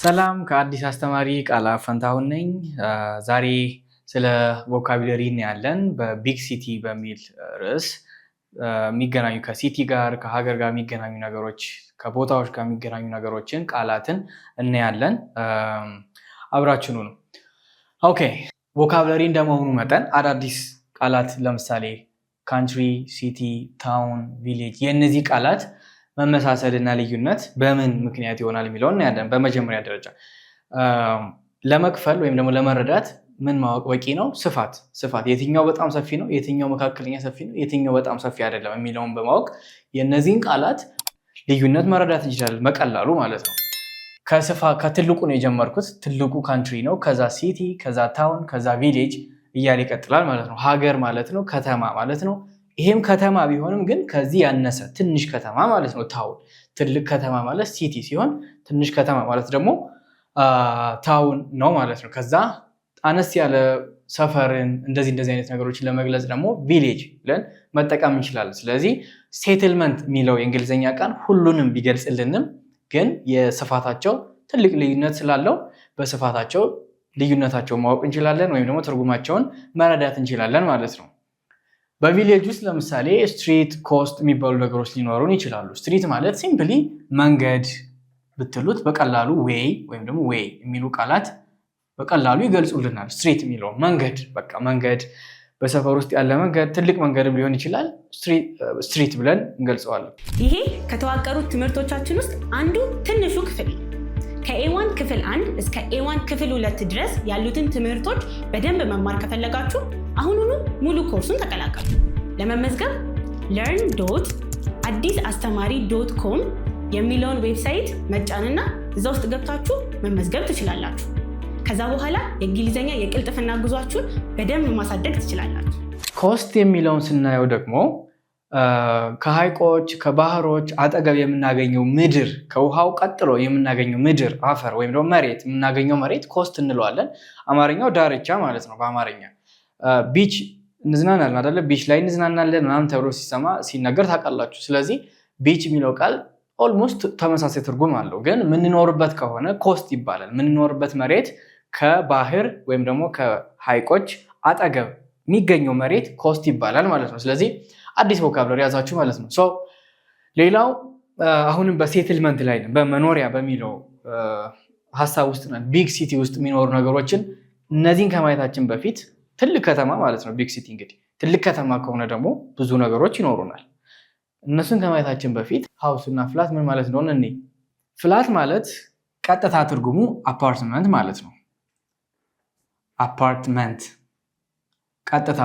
ሰላም፣ ከአዲስ አስተማሪ ቃላ ፈንታሁን ነኝ። ዛሬ ስለ vocabulary እናያለን። በ big city በሚል ርዕስ የሚገናኙ፣ ከ city ጋር፣ ከሀገር ጋር የሚገናኙ ነገሮች፣ ከቦታዎች ጋር የሚገናኙ ነገሮችን፣ ቃላትን እናያለን። አብራችሁን ሁኑ። Okay፣ vocabulary እንደመሆኑ መጠን አዳዲስ ቃላት ለምሳሌ country፣ city፣ town፣ village፣ የእነዚህ ቃላት መመሳሰልና ልዩነት በምን ምክንያት ይሆናል የሚለውን እናያለን። በመጀመሪያ ደረጃ ለመክፈል ወይም ደግሞ ለመረዳት ምን ማወቅ በቂ ነው? ስፋት። ስፋት፣ የትኛው በጣም ሰፊ ነው፣ የትኛው መካከለኛ ሰፊ ነው፣ የትኛው በጣም ሰፊ አይደለም የሚለውን በማወቅ የእነዚህን ቃላት ልዩነት መረዳት እንችላለን በቀላሉ ማለት ነው። ከስፋ ከትልቁ ነው የጀመርኩት። ትልቁ country ነው፣ ከዛ city፣ ከዛ town፣ ከዛ village እያለ ይቀጥላል ማለት ነው። ሀገር ማለት ነው፣ ከተማ ማለት ነው። ይሄም ከተማ ቢሆንም ግን ከዚህ ያነሰ ትንሽ ከተማ ማለት ነው town። ትልቅ ከተማ ማለት city ሲሆን ትንሽ ከተማ ማለት ደግሞ town ነው ማለት ነው። ከዛ አነስ ያለ ሰፈርን፣ እንደዚህ እንደዚህ አይነት ነገሮችን ለመግለጽ ደግሞ village ብለን መጠቀም እንችላለን። ስለዚህ settlement የሚለው የእንግሊዝኛ ቃል ሁሉንም ቢገልጽልንም ግን የስፋታቸው ትልቅ ልዩነት ስላለው በስፋታቸው ልዩነታቸውን ማወቅ እንችላለን ወይም ደግሞ ትርጉማቸውን መረዳት እንችላለን ማለት ነው። በ village ውስጥ ለምሳሌ street፣ coast የሚባሉ ነገሮች ሊኖሩን ይችላሉ። Street ማለት simply መንገድ ብትሉት በቀላሉ way ወይም ደግሞ way የሚሉ ቃላት በቀላሉ ይገልጹልናል። Street የሚለው መንገድ፣ በቃ መንገድ፣ በሰፈር ውስጥ ያለ መንገድ፣ ትልቅ መንገድም ሊሆን ይችላል። Street ብለን እንገልጸዋለን። ይሄ ከተዋቀሩት ትምህርቶቻችን ውስጥ አንዱ ትንሹ ክፍል ነው። ከ A1 ክፍል 1 እስከ A1 ክፍል 2 ድረስ ያሉትን ትምህርቶች በደንብ መማር ከፈለጋችሁ አሁኑኑ ሙሉ ኮርሱን ተቀላቀሉ። ለመመዝገብ learn.አዲስአስተማሪ.com የሚለውን website መጫንና እዛ ውስጥ ገብታችሁ መመዝገብ ትችላላችሁ። ከዛ በኋላ የእንግሊዝኛ የቅልጥፍና ጉዟችሁን በደንብ ማሳደግ ትችላላችሁ። Coast የሚለውን ስናየው ደግሞ ከሐይቆች፣ ከባህሮች አጠገብ የምናገኘው ምድር፣ ከውሃው ቀጥሎ የምናገኘው ምድር፣ አፈር ወይም ደግሞ መሬት፣ የምናገኘው መሬት coast እንለዋለን። አማርኛው ዳርቻ ማለት ነው። በአማርኛ beach እንዝናናለን አይደለ? Beach ላይ እንዝናናለን ምናምን ተብሎ ሲሰማ፣ ሲነገር ታውቃላችሁ። ስለዚህ beach የሚለው ቃል almost ተመሳሳይ ትርጉም አለው። ግን የምንኖርበት ከሆነ coast ይባላል። የምንኖርበት መሬት፣ ከባህር ወይም ደግሞ ከሐይቆች አጠገብ የሚገኘው መሬት coast ይባላል ማለት ነው። ስለዚህ አዲስ vocabulary ያዛችሁ ማለት ነው። So ሌላው አሁንም በ settlement ላይ ነን፣ በመኖሪያ በሚለው ሀሳብ ውስጥ ነን። Big city ውስጥ የሚኖሩ ነገሮችን እነዚህን ከማየታችን በፊት፣ ትልቅ ከተማ ማለት ነው። Big city እንግዲህ ትልቅ ከተማ ከሆነ ደግሞ ብዙ ነገሮች ይኖሩናል። እነሱን ከማየታችን በፊት house እና flat ምን ማለት እንደሆነ እኔ። Flat ማለት ቀጥታ ትርጉሙ አፓርትመንት ማለት ነው። አፓርትመንት ቀጥታ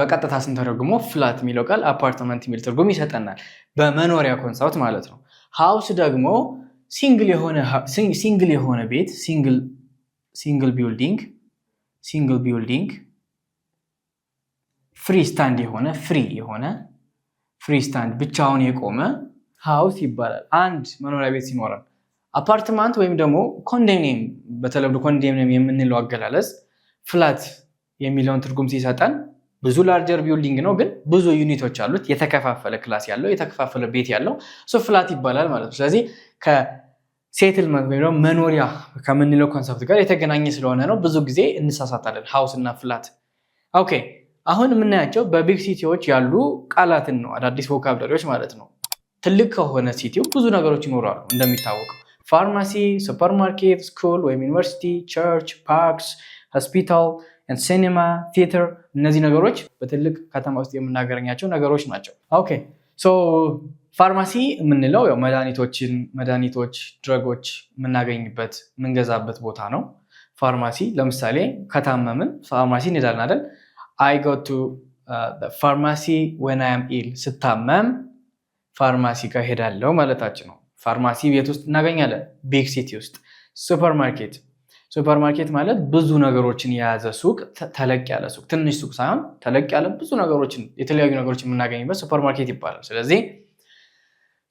በቀጥታ ስንተረጉመው flat የሚለው ቃል አፓርትመንት የሚል ትርጉም ይሰጠናል፣ በመኖሪያ concept ማለት ነው። House ደግሞ single የሆነ ቤት፣ single building free stand የሆነ፣ free የሆነ፣ free stand፣ ብቻውን የቆመ house ይባላል። አንድ መኖሪያ ቤት ሲኖረን። አፓርትማንት ወይም ደግሞ ኮንዶሚኒየም፣ በተለምዶ ኮንዶሚኒየም የምንለው አገላለጽ flat የሚለውን ትርጉም ሲሰጠን ብዙ larger building ነው፣ ግን ብዙ unit ኦች አሉት። የተከፋፈለ class ያለው፣ የተከፋፈለ ቤት ያለው እሱ flat ይባላል ማለት ነው። ስለዚህ ከ settlement ወይም ደግሞ መኖሪያ ከምንለው concept ጋር የተገናኘ ስለሆነ ነው ብዙ ጊዜ እንሳሳታለን፣ house እና flat። Okay፣ አሁን የምናያቸው በ big city ዎች ያሉ ቃላትን ነው፣ አዳዲስ vocabulary ዎች ማለት ነው። ትልቅ ከሆነ city ው ብዙ ነገሮች ይኖራሉ እንደሚታወቀው፣ pharmacy፣ supermarket፣ school ወይም ዩኒቨርሲቲ፣ church፣ parks፣ ሆስፒታል፣ ሲኒማ፣ ቲያትር፣ እነዚህ ነገሮች በትልቅ ከተማ ውስጥ የምናገኛቸው ነገሮች ናቸው። Okay፣ so pharmacy የምንለው ያው መድኃኒቶችን፣ መድኃኒቶች፣ drug ኦች የምናገኝበት፣ የምንገዛበት ቦታ ነው። ፋርማሲ ለምሳሌ ከታመምን ፋርማሲ እንሄዳለን አይደል? I go to pharmacy when I am ill፣ ስታመም ፋርማሲ ጋር ሄዳለሁ ማለታችን ነው። ፋርማሲ ቤት ውስጥ እናገኛለን፣ big city ውስጥ። ሱፐርማርኬት። ሱፐርማርኬት ማለት ብዙ ነገሮችን የያዘ ሱቅ፣ ተለቅ ያለ ሱቅ፣ ትንሽ ሱቅ ሳይሆን ተለቅ ያለ፣ ብዙ ነገሮችን፣ የተለያዩ ነገሮችን የምናገኝበት ሱፐርማርኬት ይባላል። ስለዚህ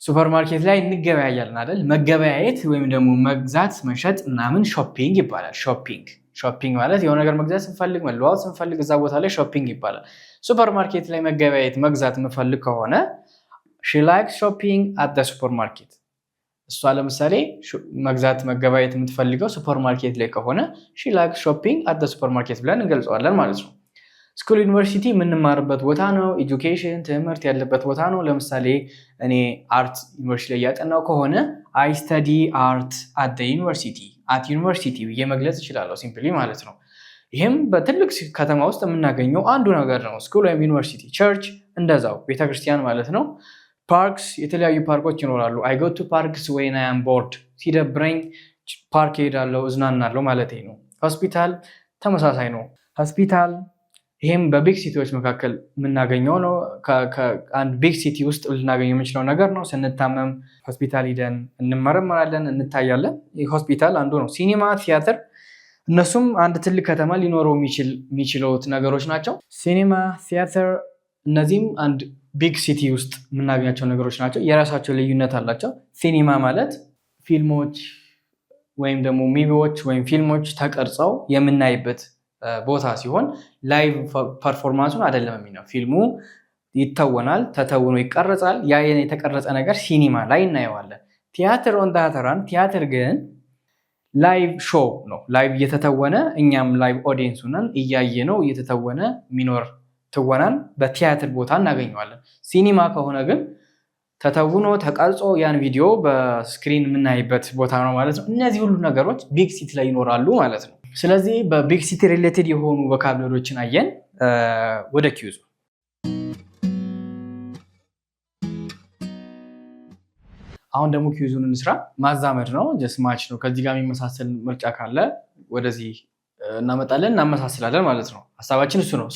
ሱፐርማርኬት ላይ እንገበያያለን አይደል? መገበያየት ወይም ደግሞ መግዛት፣ መሸጥ ምናምን shopping ይባላል። Shopping። Shopping ማለት የሆነ ነገር መግዛት ስንፈልግ፣ መለዋወጥ ስንፈልግ እዛ ቦታ ላይ shopping ይባላል። ሱፐርማርኬት ላይ መገበያየት፣ መግዛት የምፈልግ ከሆነ she likes shopping at supermarket። እሷ ለምሳሌ መግዛት መገበያየት የምትፈልገው ሱፐር ማርኬት ላይ ከሆነ she like shopping at supermarket ብለን እንገልጸዋለን ማለት ነው። School፣ ዩኒቨርሲቲ የምንማርበት ቦታ ነው። Education ትምህርት ያለበት ቦታ ነው። ለምሳሌ እኔ art ዩኒቨርሲቲ ላይ እያጠናው ከሆነ I study art at university፣ at university ብዬ መግለጽ እችላለሁ simply ማለት ነው። ይህም በትልቅ ከተማ ውስጥ የምናገኘው አንዱ ነገር ነው። School ወይም ዩኒቨርሲቲ፣ church እንደዛው ቤተክርስቲያን ማለት ነው። Parks፣ የተለያዩ ፓርኮች ይኖራሉ። I go to parks when I am bored፣ ሲደብረኝ ፓርክ እሄዳለሁ፣ እዝናናለሁ ማለት ነው። ሆስፒታል ተመሳሳይ ነው። ሆስፒታል ይሄም በ big city ዎች መካከል የምናገኘው ነው። አንድ big city ውስጥ ልናገኘው የምንችለው ነገር ነው። ስንታመም ሆስፒታል ሂደን እንመረመራለን፣ እንታያለን። ሆስፒታል አንዱ ነው። ሲኒማ፣ ቲያትር እነሱም አንድ ትልቅ ከተማ ሊኖረው የሚችሉት ነገሮች ናቸው። ሲኒማ፣ ቲያትር እነዚህም አንድ big city ውስጥ የምናገኛቸው ነገሮች ናቸው። የራሳቸው ልዩነት አላቸው። ሲኒማ ማለት ፊልሞች ወይም ደግሞ movie ዎች ወይም ፊልሞች ተቀርጸው የምናይበት ቦታ ሲሆን live performance ኡን አይደለም የሚለው፣ ፊልሙ ይተወናል፣ ተተውኖ ይቀረጻል። ያ የተቀረጸ ነገር ሲኒማ ላይ እናየዋለን። ቲያትር on the other hand፣ ቲያትር ግን live show ነው። Live እየተተወነ እኛም live audience ሆነን እያየነው እየተተወነ የሚኖር ትወናን በቲያትር ቦታ እናገኘዋለን። ሲኒማ ከሆነ ግን ተተውኖ ተቀርጾ ያን ቪዲዮ በ screen የምናይበት ቦታ ነው ማለት ነው። እነዚህ ሁሉ ነገሮች big city ላይ ይኖራሉ ማለት ነው። ስለዚህ በ big city related የሆኑ vocabulary ዎችን አየን። ወደ quiz ኡ። አሁን ደግሞ quiz ኡን እንስራ። ማዛመድ ነው፣ just match ነው። ከዚህ ጋር የሚመሳሰል ምርጫ ካለ ወደዚህ እናመጣለን፣ እናመሳስላለን ማለት ነው። ሀሳባችን እሱ ነው።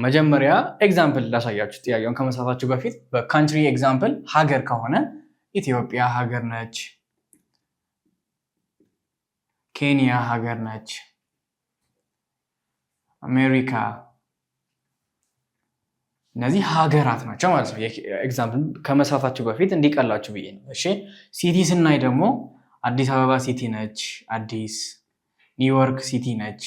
መጀመሪያ example ላሳያችሁ። ጥያቄውን ከመስራታችሁ በፊት በ country example ሀገር ከሆነ ኢትዮጵያ ሀገር ነች፣ ኬንያ ሀገር ነች፣ አሜሪካ፣ እነዚህ ሀገራት ናቸው ማለት ነው። Example ከመስራታችሁ በፊት እንዲቀላችሁ ብዬ ነው። እሺ፣ city ስናይ ደግሞ አዲስ አበባ city ነች፣ አዲስ፣ ኒውዮርክ city ነች፣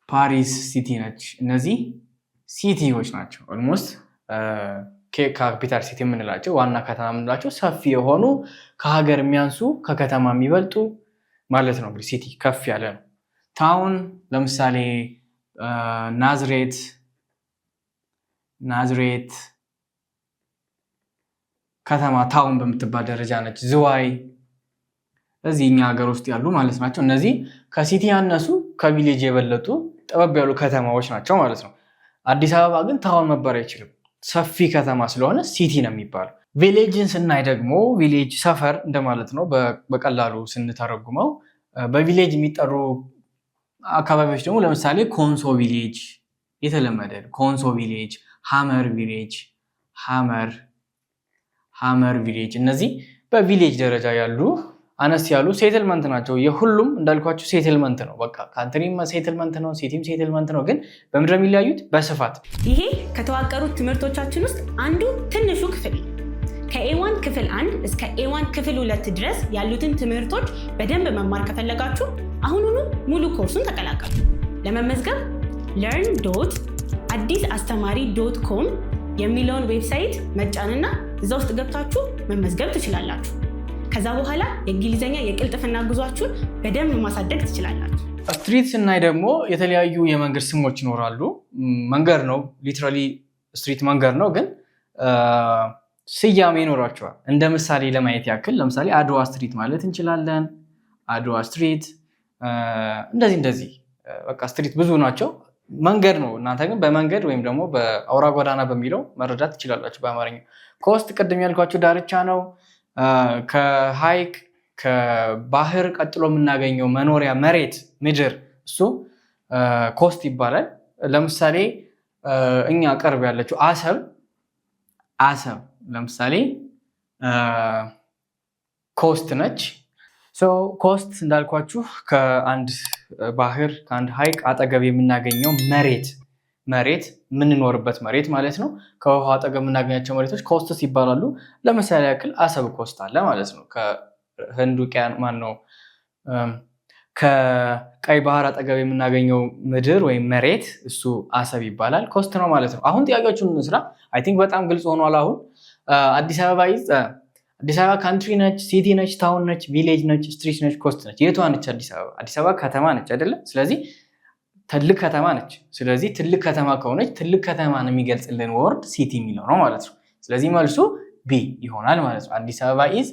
ፓሪስ city ነች። እነዚህ city ዎች ናቸው። Almost capital city የምንላቸው፣ ዋና ከተማ የምንላቸው ሰፊ የሆኑ፣ ከሀገር የሚያንሱ ከከተማ የሚበልጡ ማለት ነው። እንግዲህ city ከፍ ያለ ነው። Town ለምሳሌ ናዝሬት፣ ናዝሬት ከተማ town በምትባል ደረጃ ነች። ዝዋይ እዚህ እኛ ሀገር ውስጥ ያሉ ማለት ናቸው። እነዚህ ከ city ያነሱ ከ village የበለጡ ጠበብ ያሉ ከተማዎች ናቸው ማለት ነው። አዲስ አበባ ግን town መባል አይችልም። ሰፊ ከተማ ስለሆነ city ነው የሚባለው። Village ን ስናይ ደግሞ village ሰፈር እንደማለት ነው በቀላሉ ስንተረጉመው። በ village የሚጠሩ አካባቢዎች ደግሞ ለምሳሌ ኮንሶ village የተለመደ፣ ኮንሶ village፣ ሀመር village፣ ሀመር village፣ እነዚህ በ village ደረጃ ያሉ አነስ ያሉ settlement ናቸው። የሁሉም እንዳልኳቸው settlement ነው። በቃ country ም settlement ነው፣ city ም settlement ነው። ግን በምንድን ነው የሚለያዩት? በስፋት። ይሄ ከተዋቀሩት ትምህርቶቻችን ውስጥ አንዱ ትንሹ ክፍል ነው። ከ A1 ክፍል 1 እስከ A1 ክፍል 2 ድረስ ያሉትን ትምህርቶች በደንብ መማር ከፈለጋችሁ አሁኑኑ ሙሉ ኮርሱን ተቀላቀሉ። ለመመዝገብ learn.አዲስአስተማሪ.com የሚለውን website መጫንና እዛ ውስጥ ገብታችሁ መመዝገብ ትችላላችሁ። ከዛ በኋላ የእንግሊዝኛ የቅልጥፍና ጉዟችሁን በደንብ ማሳደግ ትችላላችሁ። Street ስናይ ደግሞ የተለያዩ የመንገድ ስሞች ይኖራሉ። መንገድ ነው፣ literally street መንገድ ነው፣ ግን ስያሜ ይኖራቸዋል። እንደ ምሳሌ ለማየት ያክል ለምሳሌ አድዋ street ማለት እንችላለን። አድዋ street እንደዚህ እንደዚህ በቃ street ብዙ ናቸው። መንገድ ነው። እናንተ ግን በመንገድ ወይም ደግሞ በአውራ ጎዳና በሚለው መረዳት ትችላላችሁ በአማርኛ። Coast ቅድም ያልኳችሁ ዳርቻ ነው። ከሀይቅ ከባህር ቀጥሎ የምናገኘው መኖሪያ መሬት ምድር እሱ coast ይባላል። ለምሳሌ እኛ ቅርብ ያለችው አሰብ፣ አሰብ ለምሳሌ coast ነች። Coast እንዳልኳችሁ ከአንድ ባህር ከአንድ ሀይቅ አጠገብ የምናገኘው መሬት፣ የምንኖርበት መሬት ማለት ነው። ከውሃ አጠገብ የምናገኛቸው መሬቶች coasts ይባላሉ። ለምሳሌ ያክል አሰብ coast አለ ማለት ነው። ከህንድ ውቅያኖስ ማን ነው ከቀይ ባህር አጠገብ የምናገኘው ምድር ወይም መሬት እሱ አሰብ ይባላል። Coast ነው ማለት ነው። አሁን ጥያቄዎቹን እንስራ። I think በጣም ግልጽ ሆኗል አሁን። አዲስ አበባ is አዲስ አበባ country ነች፣ city ነች፣ town ነች፣ village ነች፣ street ነች፣ coast ነች? የቷ ነች አዲስ አበባ? አዲስ አበባ ከተማ ነች አይደለ? ስለዚህ ትልቅ ከተማ ነች። ስለዚህ ትልቅ ከተማ ከሆነች ትልቅ ከተማን የሚገልጽልን word city የሚለው ነው ማለት ነው። ስለዚህ መልሱ B ይሆናል ማለት ነው። አዲስ አበባ is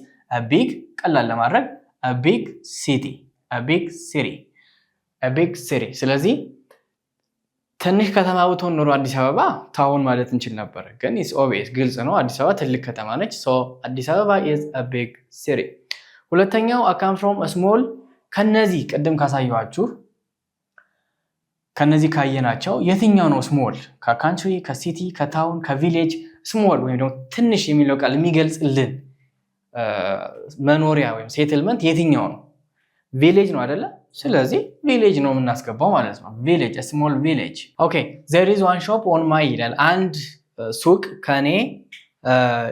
big፣ ቀላል ለማድረግ big city፣ big city፣ big city። ስለዚህ ትንሽ ከተማ ብትሆን ኖሮ አዲስ አበባ town ማለት እንችል ነበር። ግን it's obvious፣ ግልጽ ነው። አዲስ አበባ ትልቅ ከተማ ነች። So አዲስ አበባ is big city። ሁለተኛው I come from small። ከነዚህ ቅድም ካሳየኋችሁ፣ ከነዚህ ካየናቸው የትኛው ነው small? ከ country፣ ከ city፣ ከ town፣ ከ village small ወይም ደግሞ ትንሽ የሚለው ቃል የሚገልጽልን መኖሪያ ወይም settlement የትኛው ነው? Village ነው አይደለ? ስለዚህ village ነው የምናስገባው ማለት ነው። Village፣ small village። Okay, there is one shop on my ይላል። አንድ ሱቅ ከኔ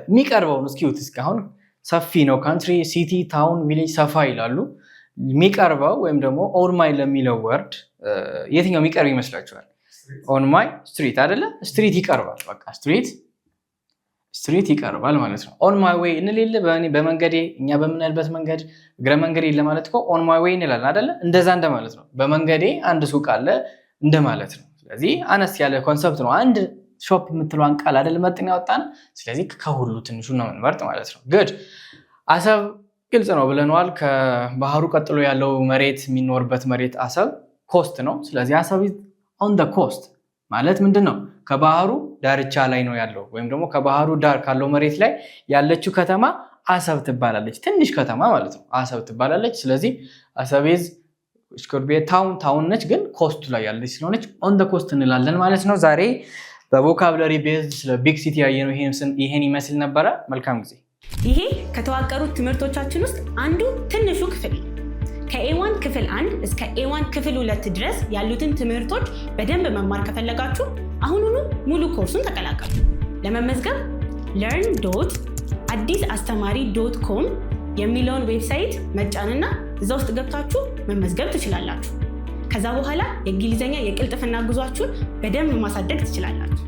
የሚቀርበውን እስኪዩት። እስካሁን ሰፊ ነው። Country፣ city፣ town፣ village ሰፋ ይላሉ። የሚቀርበው ወይም ደግሞ on my ለሚለው word የትኛው የሚቀርብ ይመስላችኋል? On my street አይደለ? Street ይቀርባል። በቃ street ይቀርባል ማለት ነው። On my way እንል የለ፣ በመንገዴ፣ እኛ በምንልበት መንገድ፣ እግረ መንገዴ ለማለት እኮ on my way እንላለን አይደለ? እንደዛ እንደማለት ነው። በመንገዴ አንድ ሱቅ አለ እንደማለት ነው። ስለዚህ አነስ ያለ concept ነው። አንድ shop የምትለዋን ቃል አይደል መጥን ያወጣን። ስለዚህ ከሁሉ ትንሹ ነው የምንመርጥ ማለት ነው። Good። አሰብ ግልጽ ነው ብለነዋል። ከባህሩ ቀጥሎ ያለው መሬት፣ የሚኖርበት መሬት አሰብ coast ነው። ስለዚህ አሰብ on the coast ማለት ምንድን ነው? ከባህሩ ዳርቻ ላይ ነው ያለው፣ ወይም ደግሞ ከባህሩ ዳር ካለው መሬት ላይ ያለችው ከተማ አሰብ ትባላለች። ትንሽ ከተማ ማለት ነው። አሰብ ትባላለች። ስለዚህ አሰብ is town፣ town ነች፣ ግን coast ኡ ላይ ያለች ስለሆነች on the coast እንላለን ማለት ነው። ዛሬ በ vocabulary based ስለ big city ያየነው ይሄን ይመስል ነበረ። መልካም ጊዜ። ይሄ ከተዋቀሩት ትምህርቶቻችን ውስጥ አንዱ ትንሹ ክፍል ነው። ከ A1 ክፍል 1 እስከ A1 ክፍል 2 ድረስ ያሉትን ትምህርቶች በደንብ መማር ከፈለጋችሁ አሁኑኑ ሙሉ ኮርሱን ተቀላቀሉ። ለመመዝገብ learn.አዲስአስተማሪ.com የሚለውን website መጫንና እዛ ውስጥ ገብታችሁ መመዝገብ ትችላላችሁ። ከዛ በኋላ የእንግሊዝኛ የቅልጥፍና ጉዟችሁን በደንብ ማሳደግ ትችላላችሁ።